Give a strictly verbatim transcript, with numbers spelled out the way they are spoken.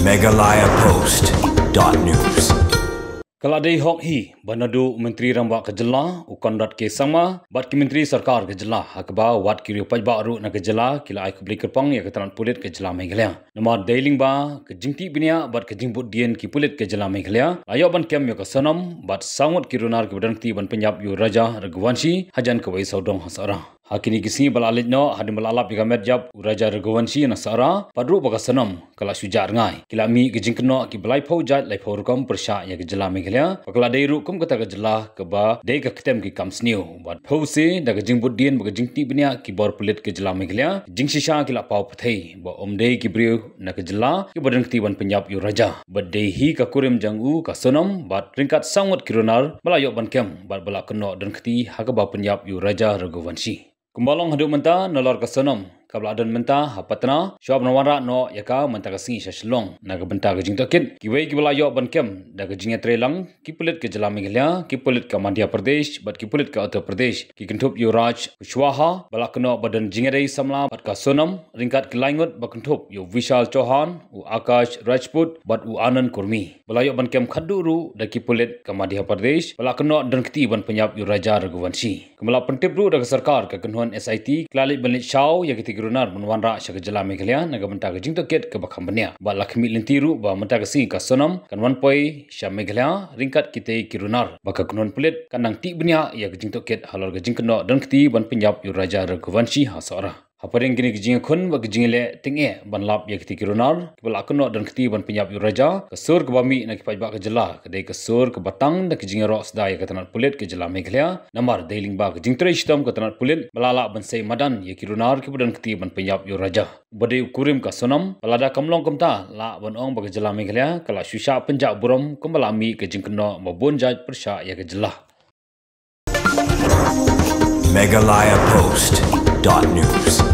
Meghalaya Post dot news. Ka la dei hok hi ba naduh u Myntri Rangbah ka jylla u Conrad K Sangma bad ki Myntri Sorkar ka jylla ha kaba wat ki riew paidbah ruh na ka jylla ki la ai khublei kyrpang ïa ka tnat pulit ka jylla Meghalaya. Namar dei lyngba ka jingtih bniah bad ka jingbud dien ki pulit ka jylla Meghalaya la ïoh ban kem ïa ka Sonam bad saw ngut ki runar kiba don kti ban pynïap ïa u Raja Raghuvanshi hajan kawei sawdong ha Sohra. Ha kine ki sngi ba la leit noh, hadien ba la lap ïa ka met ïap u Raja Raghuvanshi na Sohra, pat ruh ba ka Sonam ka la shu jah rngai. Ki la mih ka jingkynnoh kiba laiphew jait laiphew rukom pyrshah ïa ka jylla Meghalaya, ba ka la dei ruh kum kata ka jylla kaba dei ka ktem ki kam sniew. Bad phew se da ka jingbud dien bad ka jingtih bniah ki bor pulit ka jylla Meghalaya, jingshisha ki la paw pyrthei ba ym dei ki briew na ka jylla kiba don kti ban pynïap ïa u Raja. Bad dei hi ka kurim jong u ka Sonam bad ryngkat saw ngut ki runar ba la ïoh ban kem bad ba la kynnoh don kti ha kaba pynïap ïa u Raja Raghuvanshi. Kumba long haduh mynta, nalor ka Sonam kaba la don mynta ha Patna, shuwa ban wanrah noh ïa ka mynta ka sngi sha Shillong na ka bynta ka jingtohkit. Kiwei kiba la ïoh ban kem da ka jingïatreilang ki pulit ka jylla Meghalaya, ki pulit ka Madhya Pradesh bad ki pulit ka Uttar Pradesh, ki kynthup ïa u Raj Kushwaha ba la kynnoh ba don jingïadei samla bad ka Sonam, ryngkat ki lai ngut ba kynthup ïa u Vishal Chauhan, u Akash Rajput bad u Anand Kurmi. Ba la ïoh ban kem khatduh ruh da ki pulit ka Madhya Pradesh ba la kynnoh don kti ban pynïap ïa u Raja Raghuvanshi. Kumba la pyntip ruh da ka sorkar, ka kynhun S I T ki la leit ban leit shaw ïa kitei ki runar ban wanrah sha ka jylla Meghalaya na ka bynta ka jingtohkit kaba kham bniah. Bad la khmih lynti ruh ba mynta ka sngi ka Sonam kan wan poi sha Meghalaya ryngkat kitei ki runar, ba ka kynhun pulit kan nang tih bniah ïa ka jingtohkit halor ka jingkynnoh don kti ban pynïap ïa u Raja Raghuvanshi ha Sohra. Hapdeng kine ki jingïakhun bad ki jingïaleh tyngeh ban lap ïa kitei ki runar kiba la kynnoh don kti ban pynïap ïa u Raja, ka sur kaba mih na ki paidbah ka jylla ka dei ka sur kaba tang da ki jingïaroh sdang ïa ka tnat pulit ka jylla Meghalaya. Namar dei lyngba ka jingtrei shitom ka tnat pulit ba la lah ban sei madan ïa ki runar kiba don kti ban pynïap ïa u Raja. Ba dei u kurim ka Sonam, ba lada kam long kumta, lah ban ong ba ka jylla Meghalaya ka la shu shah pynjah burom kumba la mih ka jingkynnoh ba bun jait pyrshah ïa ka jylla. Meghalaya Post dot news.